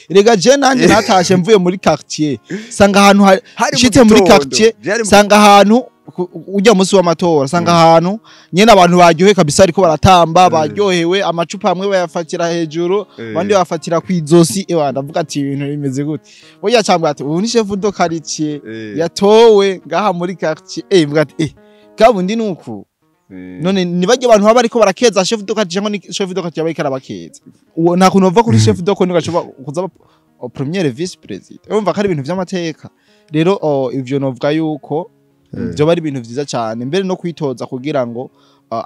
Rega je nanje natashe mvuye muri quartier sanga ahantu shitse muri quartier sanga ahantu ujya musi w'amatora sanga ahantu nyene abantu baryohe kabisa ariko baratamba baryohewe amacupa amwe bayafatira hejuru abandi bayafatira kwizosi. Ewa ndavuga ati ibintu bimeze gute? Oya cyangwa ati ubu ni chef de quartier yatowe ngaha muri quartier. Mvuga ati kabundi nuku none nibajye abantu baba ariko barakeza chef de quartier cyangwa ni chef de quartier abaye karabakeza. Uwo nta kuntu bava kuri chef de quartier gashobora kuza premier vice president. Urumva ko ari ibintu vy'amateka. Rero ivyo novuga yuko byo bari ibintu vyiza cyane mbere no kwitoza kugira ngo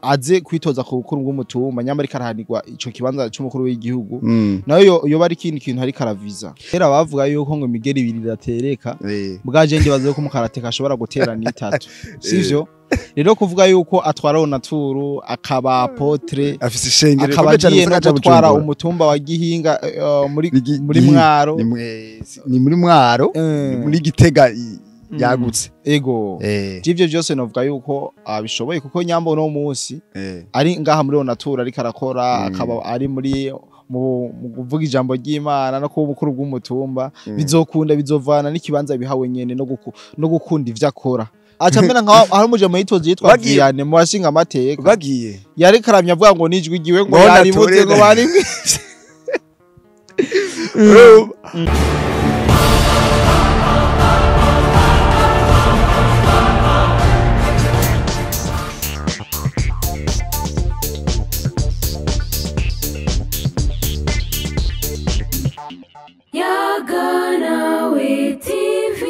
aze kwitoza ku bukuru bw'umutumba nyamara karahanirwa ico kibanza c'umukuru w'igihugu. Nayo yo bari kindi kintu hari karaviza. Era bavuga yuko ngo imigeri ibiri iratereka bwaje ndibaze ko mukarateka ashobora gutera ni itatu. Sivyo? Rero kuvuga yuko atwara Onaturu akaba apotre afise ishengero akaba agiye no gutwara umutumba wa Gihinga muri Mwaro ni muri Mwaro muri Gitega yagutse. Ego ivyo byose novuga yuko abishoboye kuko nyambo no munsi ari ngaha muri Onaturu ariko arakora akaba ari muri mu kuvuga ijambo ry'Imana no kuba umukuru bw'umutumba bizokunda bizovana n'ikibanza bihawe nyene no gukunda ivyo akora. Acha mbena nka hari umuje muyitozi yitwa Vianney mu bashinga amateka bagiye yari karamye avuga ngo nijwi giwe ngo yaribuze ngo bari Yaganawe TV.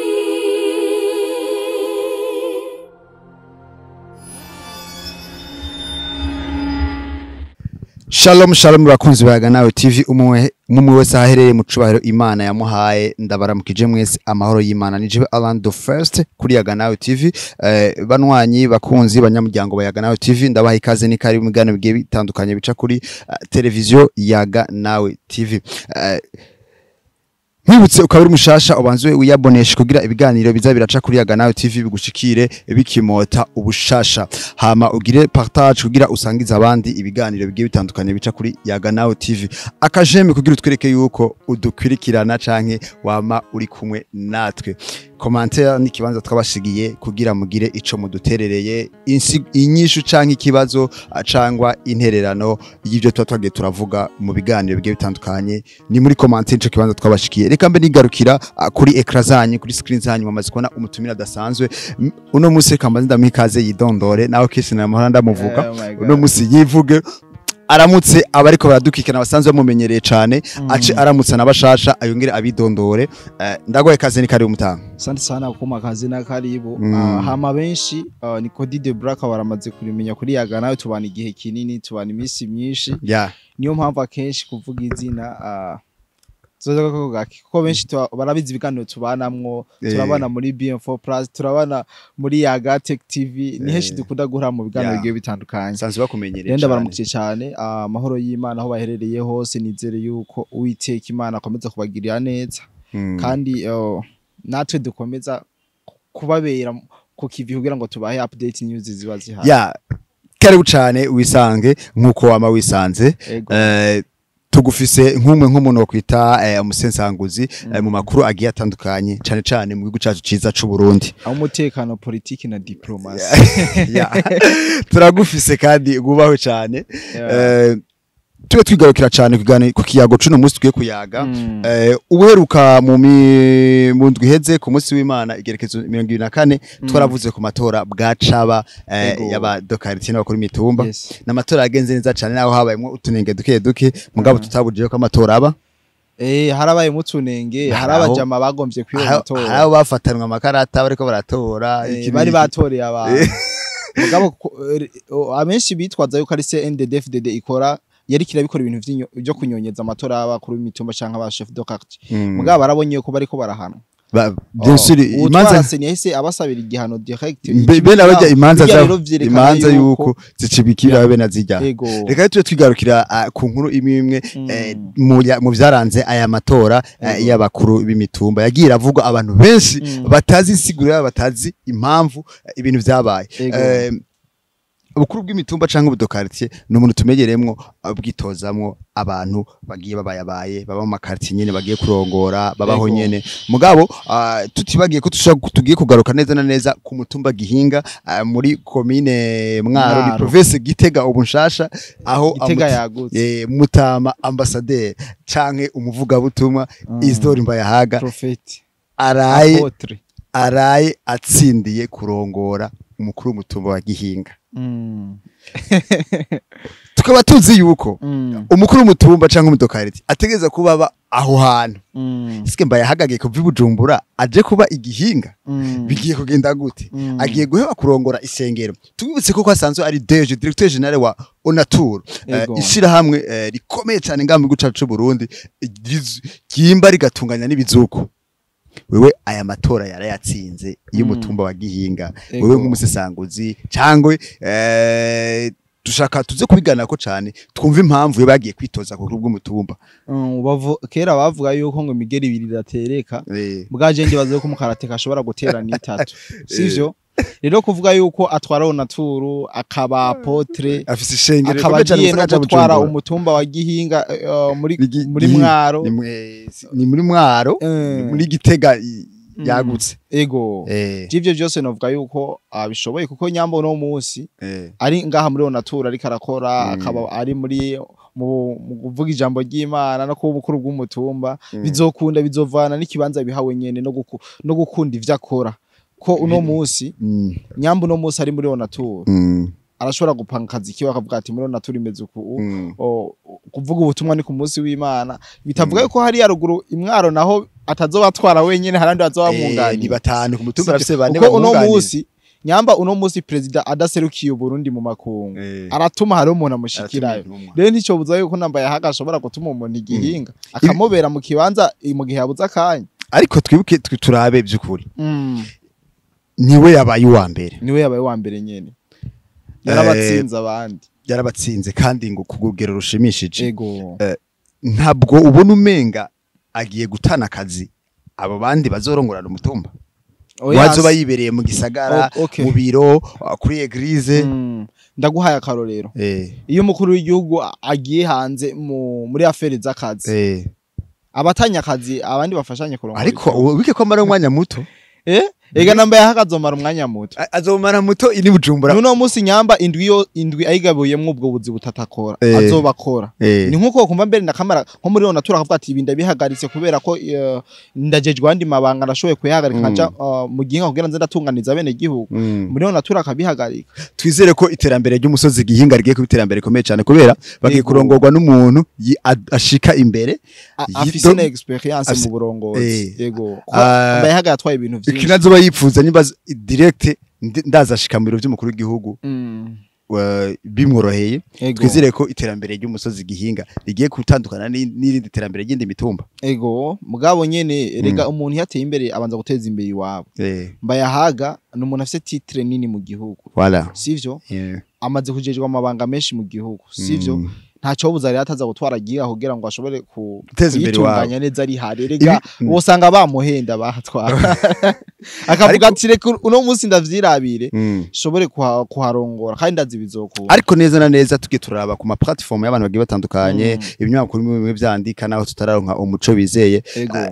Shalom shalom bakunzi ba Yaganawe TV, umwe wese aherereye mu cubahiro Imana yamuhaye, ndabaramukije mwese amahoro y'Imana. Ni jewe Alan the First kuri Yaganawe TV. Banwanyi bakunzi banyamuryango ba Yaganawe TV, ndabaha ikaze ni kari mu biganiro bigiye bitandukanye bica kuri televiziyo Yaganawe TV. Nkwibutse ukaba uri mushasha ubanze wiyaboneshe kugira ibiganiro biza biraca kuri Yaganawe TV bigushikire bikimota ubushasha, hama ugire partage kugira usangize abandi ibiganiro bigiye bitandukanye bica kuri Yaganawe TV, akajeme kugira utwereke yuko udukwirikirana canke wama uri kumwe natwe. Commentaire ni kibanza twabashigiye kugira mugire ico muduterereye inyishu canke ikibazo cangwa intererano y'ivyo tuba twagiye turavuga mu biganiro bigiye bitandukanye, ni muri commentaire ico kibanza twabashikiye. Reka mbe nigarukira kuri ekra zanyu, kuri screen zanyu mwamaze kubona umutumira adasanzwe uno munsi. Reka mbanze ndamuha yidondore nawe kesi namahora ndamuvuga. Uno munsi yivuge aramutse abariko baradukikana basanzwe bamumenyereye cane, ace aramutse nabashasha ayongere abidondore. Ndagoye kaze ni karibu mutanga. Asante sana kuma kazi na karibu. Hama benshi ni Cody de Black baramaze kurimenya kuri Yaganawe, tubana igihe kinini, tubana iminsi myinshi. Niyo mpamvu akenshi kuvuga izina kuko benshi barabizi ibiganiro tubanamwo, turabana muri BM4 Plus, turabana muri Yaga Tech TV, ni henshi dukunda guhura mu biganiro bigiye bitandukanye. Sanzwe bakumenyereye cyane. Ndabaramukije cyane, amahoro y'Imana aho baherereye hose, nizere yuko Uwiteka Imana akomeza kubagirira neza kandi natwe dukomeza kubabera ku kivi kugira ngo tubahe update news ziba zihari. Karibu cyane wisange nkuko wama wisanze. Tugufise nk'umwe nk'umuntu wakwita umusensanguzi mu makuru agiye atandukanye cyane cyane mu gihugu cyacu ciza c'u Burundi, aho umutekano politiki na diplomasi. Turagufise kandi gubaho cyane. Tube twigarukira cyane ku kiyago cuno munsi tugiye kuyaga. Uheruka mu ndwi iheze ku munsi w'Imana igerekezo 24 twaravuze ku matora bwacaba y'aba dokaritiye n'abakuru imitumba. N'amatora yagenze neza cyane naho habayemo utunenge duke duke mugabo tutabujije ko amatora aba. Harabaye mutunenge, harabajama bagombye kwiba amatora, harabo bafatanwa amakarata bariko baratora, bari batoreye abantu. Mugabo abenshi bitwaza yuko ari CNDD-FDD ikora yari kirabikora ibintu byo kunyonyeza amatora abakuru b'imitumba canke aba chef de quartier. Mugabo barabonye ko bariko barahana. Bien sûr imanza yahise abasabira igihano direct. Bene abajya imanza za imanza yuko zicibikira bene azijya. Reka tube twigarukira ku nkuru imwe mu byaranze aya matora y'abakuru b'imitumba yagiye iravuga abantu benshi batazi insiguro batazi impamvu ibintu vyabaye. Ubukuru bw'imitumba canke ubu de quartier ni umuntu tumenyeremwo bwitozamwo abantu bagiye babayabaye, baba mu ma quartier nyene, bagiye kurongora babaho nyene. Mugabo tutibagiye ko tugiye kugaruka neza na neza ku mutumba Gihinga, muri komine Mwaro, ni Mwaro. province Gitega ubu nshasha, aho Gitega yagutse. Mutama ambassadeur canke umuvugabutumwa Isidore Mbayahaga Prophète araye apôtre araye atsindiye kurongora umukuru w'umutumba wa Gihinga. Tukaba tuzi yuko umukuru w'umutumba canke umu de quartier ategereza kuba aba aho hantu. Sike Mbayahaga agiye kuva i Bujumbura aje kuba igihinga? Bigiye kugenda gute? Agiye guheba kurongora isengero? Tubibutse ko asanzwe ari DG, directeur général wa Onatur, ishirahamwe rikomeye cyane ngaha mu gihugu cacu c'u Burundi, ryimba rigatunganya n'ibizuko. Wewe aya matora yarayatsinze y'umutumba wa Gihinga. Wewe nk'umusesanguzi cyangwa dushaka tuze kubigana ko cyane, twumve impamvu bagiye kwitoza ku bw'umutumba. Kera bavuga yuko ngo imigeri ibiri idatereka. Bwaje ngibaze ko umukarateka ashobora gutera n'itatu, sivyo? Rero kuvuga yuko atwara Onaturu, akaba apôtre, afise ishengero akaba rikomeye cane agiye mu no gisagara ca gutwara Bujumbura. umutumba wa Gihinga, muri muri Gihinga. Mwaro. Ni muri Mwaro, ni muri Gitega yagutse. Ego. Ivyo byose novuga yuko abishoboye, kuko nyambo no munsi ari ngaha muri Onatura ariko arakora, akaba ari muri mu kuvuga ijambo ry'Imana no kuba umukuru bw'umutumba. Bizokunda, bizovana n'ikibanza bihawe nyene no gukunda ivyo akora, ko uno munsi nyambo uno munsi ari muri Onatura, arashobora gupanga akazi kiwe, akavuga ati muri Onatura imeze uku, kuvuga ubutumwa ni ku munsi w'Imana. Bitavuga yuko hariya ruguru imwaro naho atazobatwara wenyene, harandi bazoba Ni bamwunganira. batanu ku mutumba, arafise bane Kuko uno bamwunganira. munsi nyamba uno munsi perezida adaserukiye Uburundi mu makungu, aratuma hariho umuntu amushikirayo. Aratuma intumwa. Rero nticobuza yuko nambaye ahaga ashobora gutuma umuntu igihinga akamubera mu kibanza mu gihe yabuze akanya. Ariko twibuke, turabe by'ukuri, niwe yabaye uwa mbere. Niwe yabaye uwa mbere nyene, yarabatsinze abandi. Yarabatsinze kandi ngo ku rugero rushimishije. Ego. Ntabwo ubona umenga agiye gutana akazi abo bandi bazorongorana umutumba? Oya, wazoba yibereye mu gisagara, Oh, okay. mu biro, kuri église. Ndaguhaye akarorero. Iyo umukuru w'igihugu agiye hanze muri affaires z'akazi, abatanya akazi abandi bafashanye kurongora Ariko igihugu. wike ko amara umwanya muto. Ega namba yahakazomara umwanya muto. Azomara muto ini Bujumbura. Nuno munsi nyamba indwi yo indwi ayigabuyemwo ubwo buzi butatakora azobakora. Ni nkuko kumva mbere na kamara nko muri Onatura akavuga ati ibi ndabihagaritse kubera ko ndajejwe andi mabanga, ndashoboye kuyahagarika nkaja mu gihinga kugira nze ndatunganiza bene gihugu. Muri Onatura akabihagarika. Twizere ko iterambere ry'umusozi Gihinga rigiye kuba iterambere rikomeye cyane, kubera bagiye kurongorwa n'umuntu ashika imbere Afise na expérience mu burongozi. Yego, mbaye haga yatwaye ibintu vyinshi. Ikinazoba yipfuza niba direct ndaza ashika mu biro by'umukuru w'igihugu bimworoheye. Twizere ko iterambere ry'umusozi Gihinga rigiye gutandukana n'irindi terambere ry'indi mitumba. Ego, mugabo nyene erega umuntu yateye imbere abanza guteza imbere iwabo. Mbayahaga ni umuntu afise titre nini mu gihugu, Voilà. sivyo? Yeah. Amaze kujejwa amabanga menshi mu gihugu, sivyo? Ntacyo buza rero ataza gutwara giga kugira ngo ashobore Guteza imbere iwabo. kuyitunganya neza ari hari. Erega wosanga bamuhenda bahatwara, akavuga ati reka uno munsi ndavyirabire, shobore kuharongora kandi ndazi bizokunda. Ariko neza na neza tugiye turaba ku ma platform y'abantu bagiye batandukanye, ibinyamakuru bimwe bimwe vyandika, naho tutararonka umuco bizeye,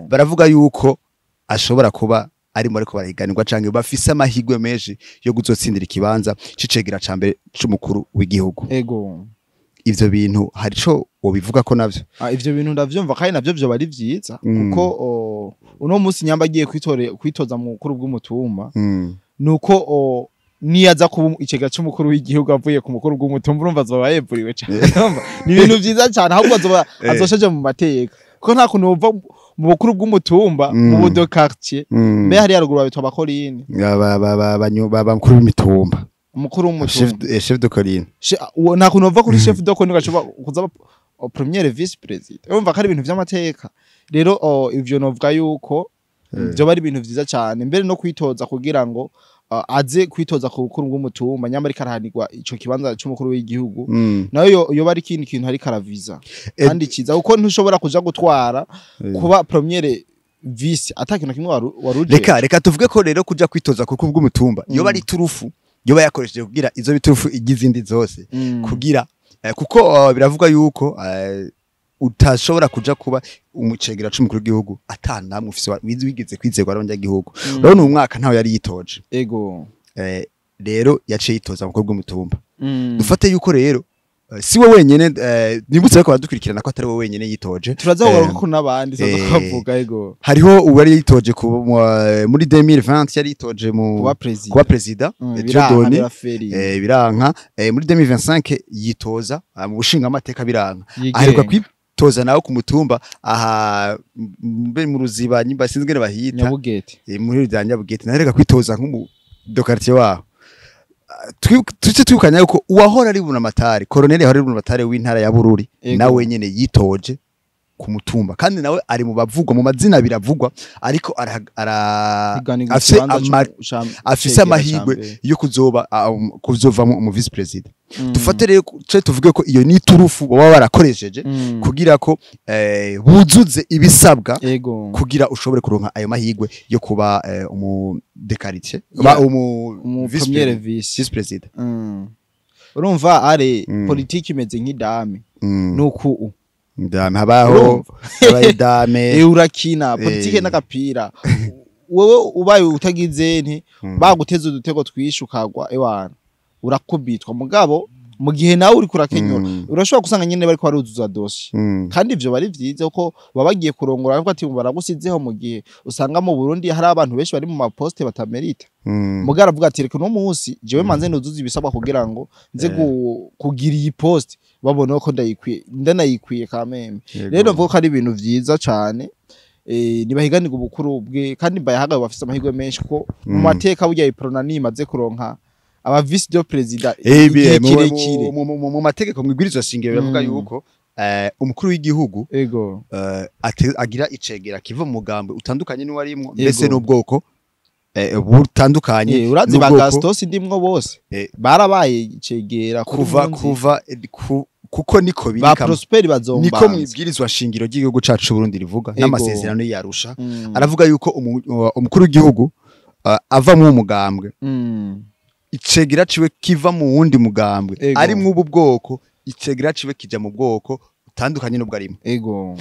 baravuga yuko ashobora kuba arimo ariko barahiganirwa canke bafise amahirwe menshi yo kuzotsindira ikibanza c'icegera ca mbere c'umukuru w'igihugu. Ivyo bintu hari ico wobivuga ko navyo? Ivyo bintu ndavyumva kandi navyo vyoba ari vyiza, kuko uno munsi nyamba agiye kwitoza mu bukuru bw'umutumba, nuko niyaza kuba icegera c'umukuru w'igihugu avuye ku mukuru bw'umutumba, urumva azoba yevuriwe cane. Urumva? Ni ibintu vyiza cane, ahubwo azoba azoshaje mu mateka, kuko nta kuntu wova mu bukuru bw'umutumba, mu bu de quartier, mbe hariya ruguru babitwa abakorine. Bakuru b'imitumba. Umukuru w'umutumba. Chef de colline. Nta kuntu wova kuri chef de colline ugaca kuza premier vice président. Urumva ko ari ibintu vy'amateka. Rero ivyo novuga yuko vyoba ari ibintu vyiza cane mbere no kwitoza kugira ngo aze kwitoza ku bukuru bw'umutumba nyamara ariko arahanirwa ico kibanza c'umukuru w'igihugu. Nayo yoba ari ikindi kintu ariko araviza kandi ciza, kuko ntushobora kuja gutwara kuba premier vice ata kintu kimwe waruje. Reka tuvuge ko rero kuja kwitoza kuko bw'umutumba yoba ari turufu yoba yakoresheje kugira izo biturufu igizindi zose kugira kuko biravugwa yuko utashobora kuja kuba umucegera c'umukuru w'igihugu atanamwe ufise wigeze kwizerwa n'abanyagihugu. Urabona uyu mwaka ntawe yari yitoje. Ego. Rero yaciye yitoza mukuru w'umutumba. Dufate yuko rero si we wenyene, nibutse ko badukurikirana ko atari we wenyene yitoje. Turaza kugaruka ko n'abandi saza kuvuga. Ego. Hariho uwari yitoje muri 2020 yari yitoje mu kuba president Dieudonné, biranka. Muri 2025 yitoza mu bushinga amateka biranka. Aheruka kwitoza nawe ku mutumba aha mbe mu Ruziba nyimba sinzi ngene bahita Nyabugete, muri rya Nyabugete, nahereka kwitoza nk'umu do quartier waho. Tuce twikanya yuko uwahora ari Buramatari, Colonel yahora ari Buramatari w'intara ya Bururi, nawe nyene yitoje ku mutumba, kandi nawe ari mu bavugwa mu mazina biravugwa, ariko afise amahirwe yo kuzoba kuzova mu vice president. Dufate rero ce tuvuge ko iyo ni turufu baba barakoresheje kugira ko buzuze ibisabwa kugira ushobore kuronka ayo mahirwe yo kuba umu de quartier, ba umu vice president. Urumva are politiki imeze nk'idame nuku ndame habaho abayidame urakina politike n'agapira, wewe ubaye utagize nti baguteze udutego twishukagwa ewana urakubitwa. Mugabo mu gihe nawe uri kurakenyura urashobora gusanga nyene bari ko baruzuza dossier, kandi ivyo bari vyize ko babagiye kurongora ariko ati baragusizeho. Mu gihe usanga mu Burundi hari abantu benshi bari mu maposte batamerita, mugara aravuga ati reka no munsi jewe manze nuzuza ibisabwa kugira ngo nze kugira iyi poste babone ko ndayikwiye, ndanayikwiye kameme. Rero mvuga ko ari ibintu vyiza cane, nibahiganirwa ubukuru bwe, kandi mbayahaga bafise amahirwe menshi ko mu mateka burya Iprona nimaze kuronka aba vice de president kirekire. Mu mategeko mwibwirizwa shingiro biravuga yuko umukuru w'igihugu agira icegera kiva mu mugambwe utandukanye n'uwarimwo, mbese n'ubwoko butandukanye. Urazi ba Gastos ndimwo bose barabaye icegera kuva kuko niko biri ba Prosper bazomba, niko mwibwirizwa shingiro ry'igihugu cacu Burundi rivuga n'amasezerano yarusha aravuga yuko umukuru w'igihugu ava mu mugambwe, icegera ciwe kiva mu wundi mugambwe ari mw'ubu bwoko, icegera ciwe kija mu bwoko utandukanye n'ubwo arimo. Ego.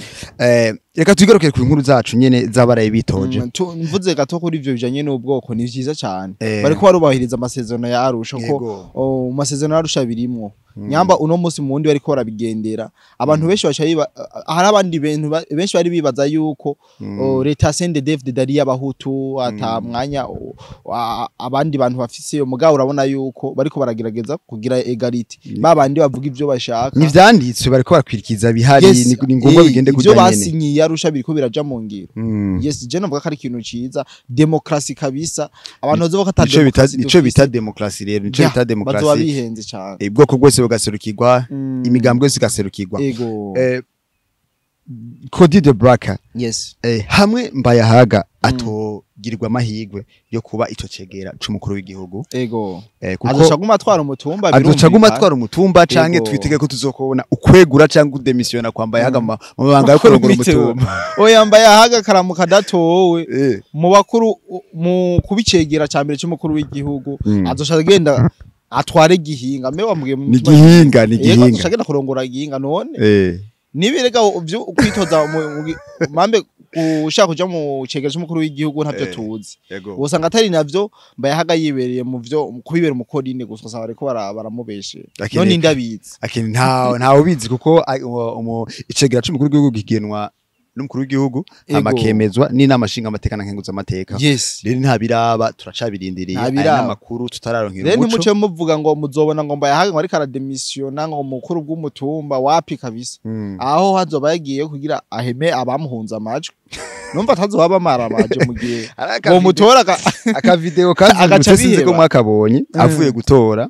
Reka tugaruke ku nkuru zacu nyene zabaraye bitoje. Mvuze gato kuri ivyo bijanye n'ubwoko ni vyiza cyane. Bariko barubahiriza amasezerano ya Arusha ko amasezerano ya Arusha birimwo. Nyamba uno munsi mu wundi bariko barabigendera. Abantu benshi bacaye hari abandi bentu benshi bari bibaza yuko leta CNDD-FDD ari y'abahutu ata mwanya abandi bantu bafise. Mugabo urabona yuko bariko baragerageza kugira egality, babandi bavuga ivyo bashaka. Ni vyanditswe bariko barakwirikiza bihari, ni ngombwa bigende kujya nyene. Ivyo basinyiye Arusha biriko biraja mu ngiro. Yes, je navuga ko ari ikintu ciza, demokrasi kabisa. Abantu bazovuga ko ata nico bita demokrasi rero, nico bita demokrasi. Bazoba bihenze cyane. Ubwoko bwose bugaserukirwa, imigambwe yose igaserukirwa. Cody de Braka, yes, hamwe Mbayahaga atogirirwa amahirwe yo kuba ico cegera c'umukuru w'igihugu. Ego. Azoca guma atwara umutumba, azoca guma atwara umutumba canke twitege ko tuzokubona ukwegura canke udemisiona kwa Mbayahaga mu mabanga yo kurongora umutumba. Oya, Mbayahaga karamuka datowe mu bakuru mu kubicegera ca mbere c'umukuru w'igihugu, azoca agenda atware gihinga. Mbe wambwiye ni gihinga, ni gihinga azoca agenda kurongora gihinga none. Nibirega uvyo kwitoza mambe ushaka kuja mu cegera c'umukuru w'igihugu ntavyo tuzi. Usanga atari navyo Mbayahaga yibereye mu vyo kubibera umukorine gusa, usanga bariko baramubeshe. None ndabizi. Akini ntawe ubizi kuko icegera c'umukuru w'igihugu kigenwa n'umukuru w'igihugu amakemezwa n'inama nshinga amateka na nkenguza amateka. Rero nta biraba, turacabirindiriye aya namakuru tutararonkera umuco. Rero ntimuce muvuga ngo muzobona ngo Mbayahaga ngo ariko arademisiona ngo mukuru bw'umutumba wapi kabisa. Aho hazoba yagiye kugira aheme abamuhunza amajwi. Numva atazoba bamara baje mu gihe ngo mutora aka video kazi sinzi ko mwakabonye avuye gutora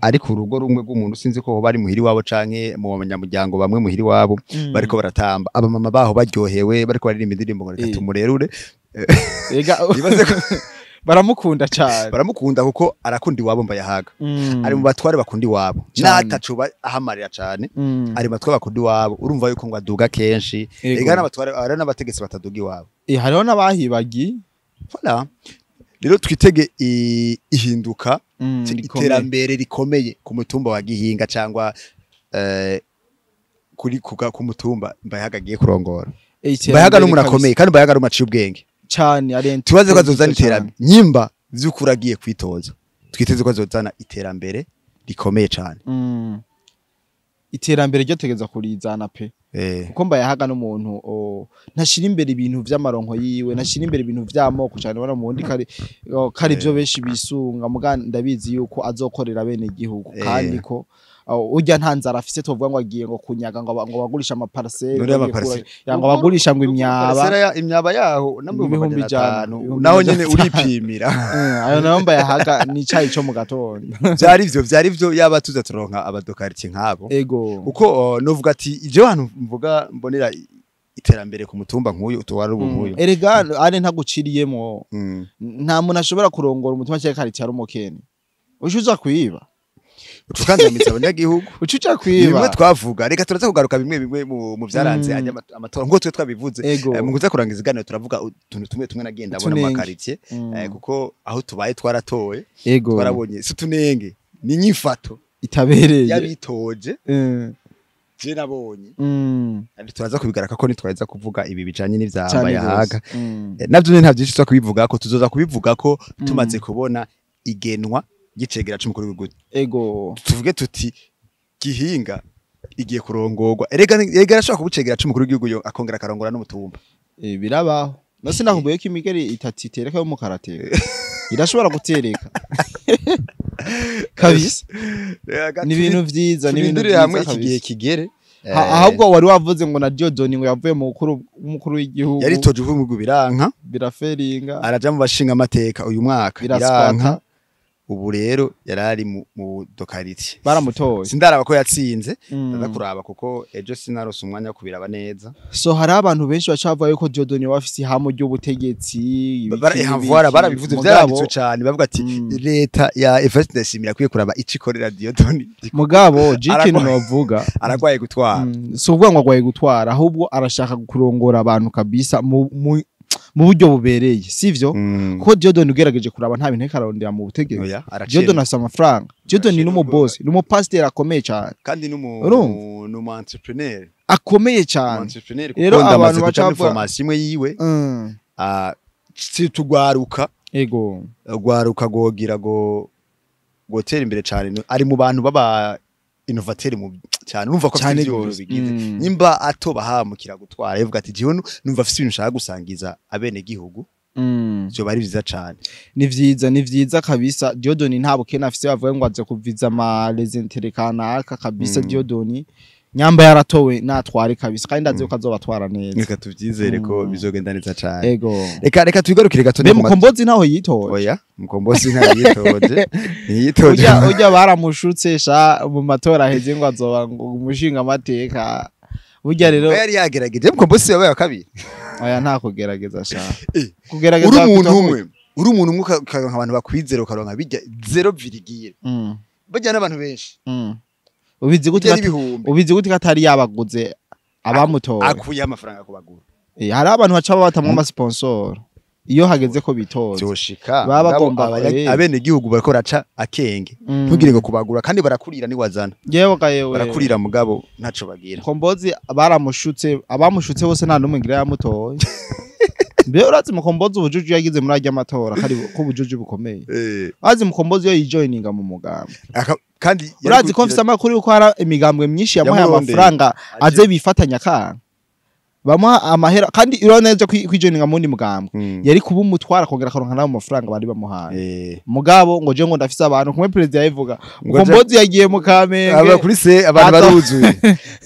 ariko urugo rumwe rw'umuntu sinzi ko bari muhiri wabo canke mu banyamuryango bamwe muhiri wabo bariko baratamba, abamama baho baryohewe bariko baririmba indirimbo ngo reka tumurerure. Ega baramukunda cyane, baramukunda kuko arakunda iwabo Mbayahaga. Ari mu batware bakunda iwabo, natacuba ahamarira cyane, ari mu batware bakunda iwabo. Urumva yuko ngo aduga kenshi. Ega n'abatware ari n'abategetsi bataduga iwabo. Hariho n'abahibagi. Voilà. Rero twitege ihinduka, iterambere rikomeye ku mutumba wa Gihinga cyangwa kuri ku mutumba Mbayahaga agiye kurongora. Mbayahaga n'umuntu akomeye kandi Mbayahaga n'umaciye ubwenge cyane, arente tubaze ko azozana iterambere. Nyimba vy'ukuri agiye kwitoza, twiteze ko azozana iterambere rikomeye cyane. Iterambere ryo tegeza kurizana pe. Kuko Mbayahaga n'umuntu ntashira imbere ibintu vy'amaronko yiwe, ntashira imbere ibintu vy'amoko cyane, ubona mu wundi kari byo benshi bisunga, muga ndabizi yuko azokorera bene igihugu, kandi ko urya nta nzara afise tuvuga ngo agiye ngo kunyaga ngo bagurisha ama parcelle, ngo bagurisha ngo imyaba, imyaba yaho n'ibihumbi 500 naho nyene uripimira. Ayo nayo Mbayahaga ni cayi cyo mu gatondo. Vyari vyo yaba tuza turonka abadokariti nkabo. Kuko novuga ati ivyo hantu mvuga mbonera iterambere ku mutumba nk'uyu utwara ubu nk'uyu. Erega ari ntaguciriyemo, nta muntu ashobora kurongora umutumba cyangwa karitiye ari umukene. Ushuza kwiba ucukandamiza abanyagihugu, ucuca kwiba. Bimwe twavuga, reka turaza kugaruka bimwe mu byaranze amatora ngo twe twabivuze. Mu kuza kurangiza iganiro turavuga utuntu tumwe nagenda abona mu quartier, kuko aho tubaye twaratoye, twarabonye si tunenge ni nyifato itabereye yabitoje. Je nabonye turaza kubigaraka ko nitwaheza kuvuga ibi bijanye n'ivya Mbayahaga. Navyo nta byinshi tuza kubivuga ko tuzoza kubivuga ko tumaze kubona igenwa gicegera c'umukuru w'igihugu. Ego tuvuge tuti Gihinga igiye kurongorwa. Erega arashobora kubucegera c'umukuru w'igihugu yo akongera akarongora n'umutumba. Birabaho. Nase nakumbuye ko imigeri itatu itereka yo mu karate. Irashobora gutereka. Kabisa. Ni ibintu vyiza, ni ibintu vyiza hamwe iki gihe kigere. Ahubwo wari wavuze ngo na Dieudonné ngo yavuye mu mukuru w'igihugu. Yaritoje uvuye biranka. Biraferinga. Araja mu bashinga amateka uyu mwaka biranka. Ubu rero yarari mu dokariti baramutoye, sindaraba ko yatsinze, ndaza kuraba kuko ejo sinarose umwanya wo kubiraba neza. So hari abantu benshi bacavuga yuko Dieudonné wafise ihamo ry'ubutegetsi, barabivuze byaranditswe cyane, bavuga ati leta ya Evariste Ndayishimiye akwiye kuraba ico ikorera Dieudonné. Mugabo jikintu novuga aragwaye gutwara, si ukuvuga ngo agwaye gutwara, ahubwo arashaka kurongora abantu kabisa mu buryo bubereye, sivyo? Kuko Dieudonné ugerageje kuraba nta bintu kararondera mu butegetsi. Dieudonné afise amafaranga, Dieudonné ni umuboss, ni umupasiteri akomeye cyane, kandi n'umu entrepreneur akomeye cyane. Rero abantu baca formation imwe yiwe tugwaruka, ego gwaruka gogira go gotera imbere cyane, ari mu bantu baba innovateur mu cyane, numva ko afite ibyo bigize. Nimba atoba hamukira gutwara yavuga ati jiwe numva afite ibintu nshaka gusangiza abene gihugu, byo bari byiza cyane. Ni vyiza kabisa. Dieudonné nta bukene afise bavuga ngo aze kuviza ama les intérêts kanaka kabisa. Dieudonné nyamba yaratowe natware kabisa, kandi ndazi ko azobatwara neza. Reka tuvyizere ko bizogenda neza cyane. Ego reka tubigarukire gato. Mbe Mukombozi ntaho yitoje? Oya, Mukombozi ntaho yitoje. Ntiyitoje. Ujya baramushutse sha mu matora aheze ngo azoba ngo umushinga amateka. Burya rero yari yagerageje. Mukombozi yabaye kabiri. Oya nta kugerageza sha. Kugerageza uri umuntu umwe, uri umuntu umwe ukaronka abantu bakwizera ukaronka bijya 0,. Bajya n'abantu benshi. Ubizi gute katari yabaguze abamutoye, akuye amafaranga kubagura. Hari abantu baca batamwa ama sponsor iyo hageze ko bitoza byoshika, baba bagomba abene gihugu bariko raca akenge, ntugire ngo kubagura kandi barakurira ni wazana. Yewe gayewe barakurira mugabo ntaco bagira. Mukombozi baramushutse, abamushutse bose nta numwe ngira yamutoye. Mbe urazi Mukombozi ubujuju yagize muri ajya amatora kari ko ubujuju bukomeye. Azi Mukombozi yo yijoininga mu mugambi. Kandi urazi ko mfise amakuru yuko hari imigambwe myinshi yamuhaye amafaranga aze bifatanya kana bamuha amahera, kandi urabona neza kwijoininga mu ndi mugambwe yari kuba umutwara kongera akaronka nabo amafaranga bari bamuhaye. Mugabo ngo je ngo ndafise abantu kumwe president yabivuga Mukombozi yagiye mu Kamenge aba kuri se abantu baruzuye.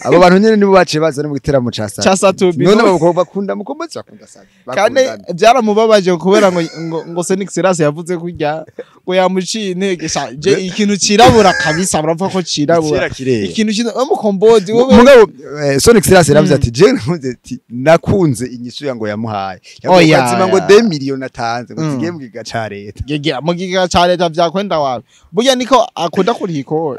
Abo bantu nyene nibo baciye baza no mu giteramo ca Satubi, none abo bakunda Mukombozi bakunda Satubi, kandi byaramubabaje kubera ngo Senix Seras yavuze kurya ngo yamuciye intege. Je ikintu cirabura kabisa, baravuga ko cirabura ikintu cyo Mukombozi wowe. Mugabo Sonic Seras yaravuze ati je nkunze nakunze inyishu yango yamuhaye, yamukatsima ngo 2 miliyoni atanze ngo zigiye mu giga ca leta. Giga mu giga ca leta vyakwenda wawe. Burya niko akunda kurikora,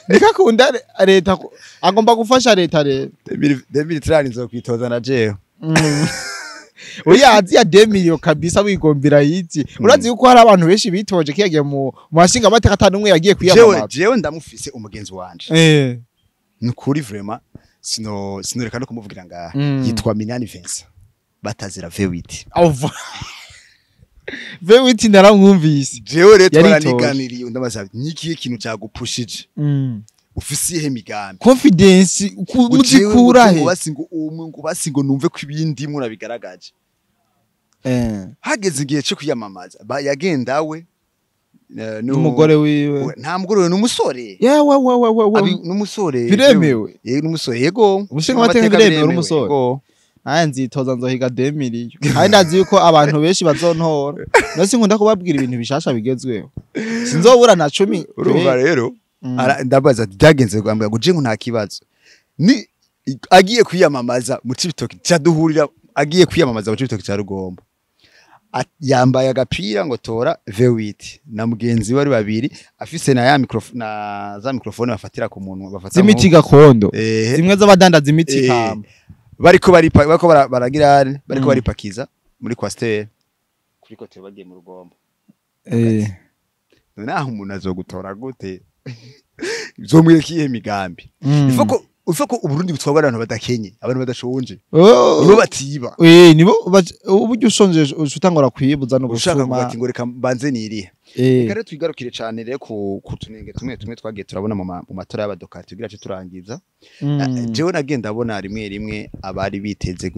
niko akunda leta, agomba gufasha leta rero. 2030 nzokwitoza na jewe. Oya, azi ya 2 millions kabisa, wigombera yiti. Urazi yuko hari abantu benshi bitoje kiyagiye mu mashinga amateka, atanu umwe yagiye Jewe kwiyamamaza. Jewe ndamufise umugenzi wanje. Nukuri vraiment sinoreka no kumuvugira ngaha. Yitwa Minani Vincent batazira V8. Ava V8, naramwumvise. Jewe rero Yaritoje. twaraniganiriye, ndabaza: "Nikiye kintu cyagupushije? Ufise iyihe migambi?" Confidence Ngo jewe muzikura ngo he? Basi ngo umwe, ngo basi ngo numve ko ibindi murabigaragaje. Hageze igihe cyo kwiyamamaza, yagenda we n'umugore wiwe. Nta mugore we, n'umusore. Yewe we we we we. N'umusore. Biremewe? Yego, n'umusore, yego. Umushinga amateka biremewe n'umusore? Yego. Naye nzitoza, nzohiga 2 millions, kandi ndazi yuko abantu benshi bazontora. No sinkunda kubabwira ibintu bishasha bigezweho, sinzobura na 10. Urumva rero, ndabaza ati: "Byagenze?" Ngo ngo je ngo nta kibazo, ni agiye kwiyamamaza mu Cibitoke cya duhurira, agiye kwiyamamaza mu Cibitoke cya Rugombo. Yambaye agapira ngo "tora V8" na mugenzi we ari babiri, afise na ya microphone, na za microphone bafatira ku munwa, bafata Z'imiti gakondo. Zimwe z'abadandaza imiti kama. Bariko baripa, bariko baragira, bariko baripakiza muri coaster kuri kote bagiye mu Rugombo. Naho umuntu azogutora gute? Zomwereka iyihe migambi? Ifo ko Uburundi butwarwa n'abantu badakenye, abantu badashonje. Oh. Nibo batiba. Nibo uburyo ushonje utangura kwibuza no Ushaka kuvuga gusuma. ati ngo reka mbanze nirihe. Reka rero twigarukire cane rero ku tunenge tumwe tumwe twagiye turabona mu matora y'abadokati kugira ce turangiza. Jewe nagenda abona rimwe rimwe abari biteze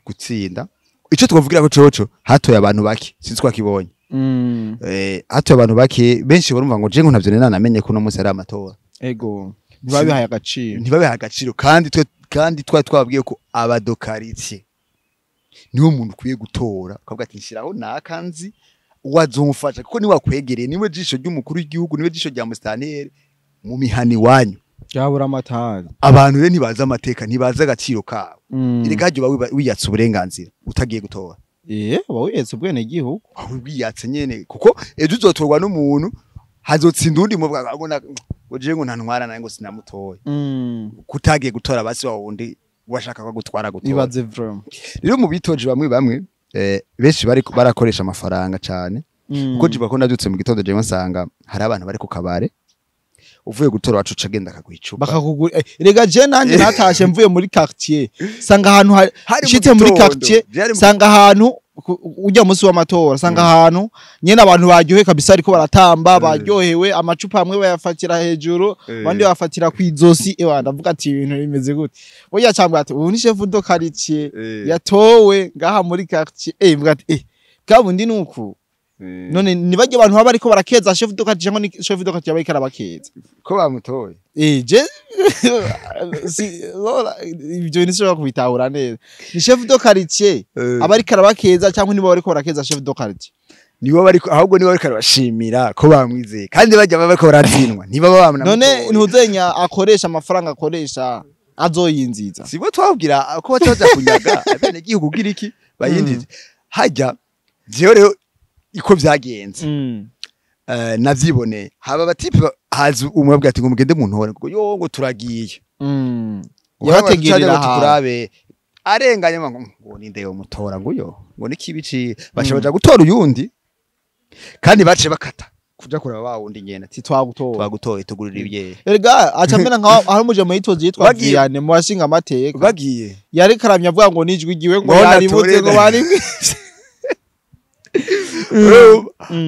gutsinda. Ico twavugira ko coco hatoye abantu bake, sinzi twakibonye. Hatoye abantu bake, benshi barumva ngo je ngo ntavyo nari namenye ko uno munsi ari amatora. Ego, ntibabihaye agaciro. Ntibabihe agaciro, kandi twe kandi twari twababwiye ko aba de quartier niwo muntu ukwiye gutora, ukavuga ati nshyiraho nakanzi wazomufasha, kuko niwe wakwegereye, niwe jisho ry'umukuru w'igihugu, niwe jisho rya musitanteri mu mihana iwanyu. Byabura amatari. Abantu rero ntibazi amateka, ntibazi agaciro kabo. Erega harya uba wiyatse uburenganzira utagiye gutora. Uba wiyetse ubwenegihugu. Aho wiyatse nyene, kuko ejo uzotorwa n'umuntu, hazotsinda undi mu ngo ngo jewe ngo ntantwara nawe ngo sinamutoye. Kutagiye gutora, basi wa wundi washaka ko gutwara gutora. Ibaze vraiment. Rero mu bitoje bamwe bamwe, benshi bari barakoresha amafaranga cyane, kuko jiba ko nabyutse mu gitondo jewe nsanga hari abantu bari ku kabare, uvuye gutora wacu uca agenda akaguha icupa. Bakakugura. Rega je nanje natashe mvuye muri quartier, sanga ahantu Hari mu nshitse muri gitondo, quartier, byari sanga ahantu ujya munsi w'amatora, sanga ahantu nyene abantu baryohewe kabisa, ariko baratamba, baryohewe, amacupa amwe bayafatira hejuru, abandi bayafatira kw'izosi. Ewa, ndavuga ati ibintu bimeze gute? Burya cambwa ati ubu ni chef de quartier yatowe ngaha muri quartier. Mvuga ati bwa bundi nuku none nibajye abantu baba bariko barakeza chef de quartier, cyangwa ni chef de quartier bariko arabakeza? Ko bamutoye. Je si Lola, ibyo bintu sinshobora kubitahura neza. Ni chef de quartier aba ariko arabakeza, cyangwa nibo bariko barakeza chef de quartier? Nibo bari, ahubwo nibo bariko barabashimira ko bamwizeye, kandi bajya baba bariko baratsinwa ntibaba bamuna. None ntuzenya akoresha amafaranga, akoresha azoyinziza. Sibo twabwira ko baca baja kunyaga abene gihugu kugira iki? Bayinjize hajya. Jewe rero iko vyagenze, navyiboneye, haba abatipe haza umwe abwira ati ngo mugende mu ntore, ngo yo ngo turagiye. Yabategerera ngo ahantu. Tukurabe arenganye, ngo ngo ninde yo mutora, ngo yo ngo nikibici, baca baja gutora uyundi, kandi bace bakata kuja kuraba wa wundi nyene ati Twagutora. "Twagutoye, tugurira ibyeyi." Erega aca mbera nka hari umuje yitoze yitwa Bagiye- Vianney mu bashinga amateka. Bagiye. Yariko aramya avuga ngo nijwi ryiwe ngo Ngo yaribuze, ngo natore. bari.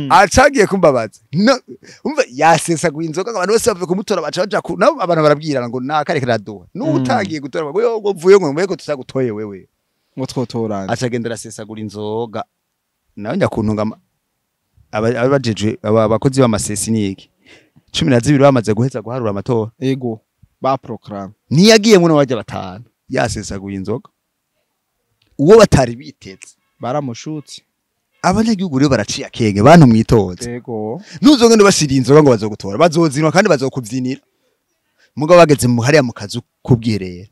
Acagiye kumbabaza no umva yasesaguye inzoga, abantu bose bavuye kumutora, baca baja ku nabo, abantu barabwirana ngo nakareka raduha n'utagiye gutora, ngo yo ngo mvuye ngo mvuye ko tutagutoye wewe. Ngo twotorana. Aca agenda arasesagura inzoga, nawe nyakuntunga abajejwe abakozi b'amasesi niki 12 bamaze guheza guharura amatora. Ego, ba programme. Ntiyagiye muno bajya batanu yasesaguye inzoga, uwo batari biteze. Baramushutse. Abanyagihugu rero baraciye akenge, bantu mwitoze. Ntuzongende bashira inzoga ngo bazogutora, bazozinwa kandi bazokubyinira, mugabo bageze mu hariya mu kazu k'ubwiherero,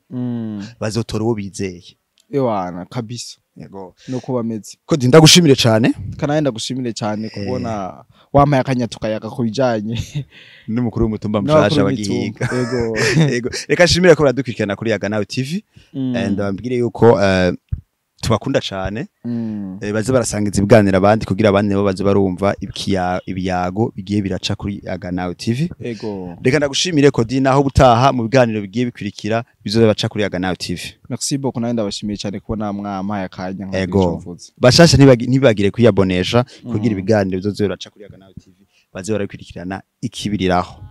bazotora uwo bizeye. Ewana kabisa. Yego. Nuko bameze. Ko ndagushimire cyane. Kanaye ndagushimire cyane kubona wampaye akanya tukayaga ku bijanye n'umukuru w'umutumba mushasha n'abakuru wa b'imitumba. Gihiga. Ego. Yego, reka nshimire ko baradukurikirana kuri Yaga Nawe TV. Ndababwire yuko Tubakunda cane. Baze barasangiza ibiganiro abandi kugira abandi nabo baze barumva ibiyago bigiye biraca kuri Yaga Nawe TV. Ego. Reka ndagushimire Kodi, naho butaha mu biganiro bigiye bikurikira bizoza baca kuri Yaga Nawe TV. Merci beaucoup, nawe ndabashimiye cyane kubona mwampaye akanya nkagira Ego. ico mvuze. Bashasha ntibagire kwiyabonesha kugira ibiganiro bizoza biraca kuri Yaga Nawe TV baze barabikurikirana ikibiriraho.